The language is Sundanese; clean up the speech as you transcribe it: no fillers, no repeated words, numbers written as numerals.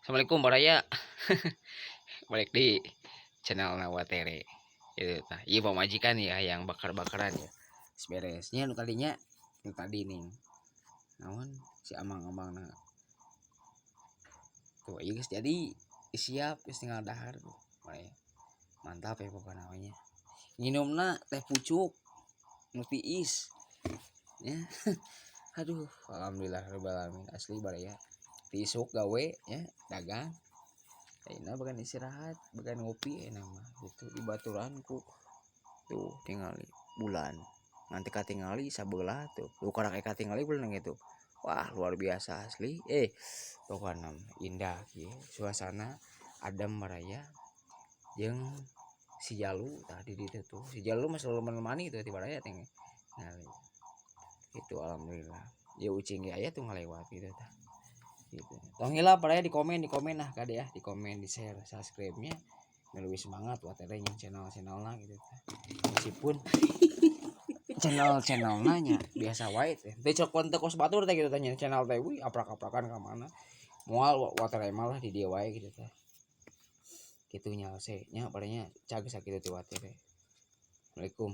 Assalamualaikum, baraya. Balik di channel Nawatere itu tah. Iya, pamajikan ya yang bakar-bakaran ya. Beresnya nu tadinya, nu tadi nih naon si amang-amang. Nah tuh, iya guys, jadi siap geus, tinggal dahar tuh, baraya. Mantap ya pokoknya. Namanya nginumna teh pucuk nu tiis ya. Aduh, alhamdulillah rabbil alamin, asli baraya. Isuk gawe ya, dagang. Ayeuna bagan istirahat, bagan ngopi enak mah gitu di baturanku tuh. Tingali bulan nanti katingali sabelah tuh, lu karak katingali bulan gitu. Wah, luar biasa asli. Pokoknya indah kieu suasana, adem baraya. Jeung si Jalu tadi di itu tuh, si Jalu mah selalu menemani itu di baraya teh. Nah itu, alhamdulillah ya. Ucing ge aya tuh ngalewat gitu tah gitu. Tong hilap baraya di komen, di komen nah kade ya, di komen, di share, subscribe nya, lebih semangat buat yang channel channelnya gitu tah. Meskipun channel channel nanya biasa wae teh, teh cok teu kos batur teh gitu tanya channel teh, wih, aprak-aprakan ka mana moal water malah di dieu wae gitu teh. Kitu nya, nya palingnya cag sakitu teh water. Assalamualaikum.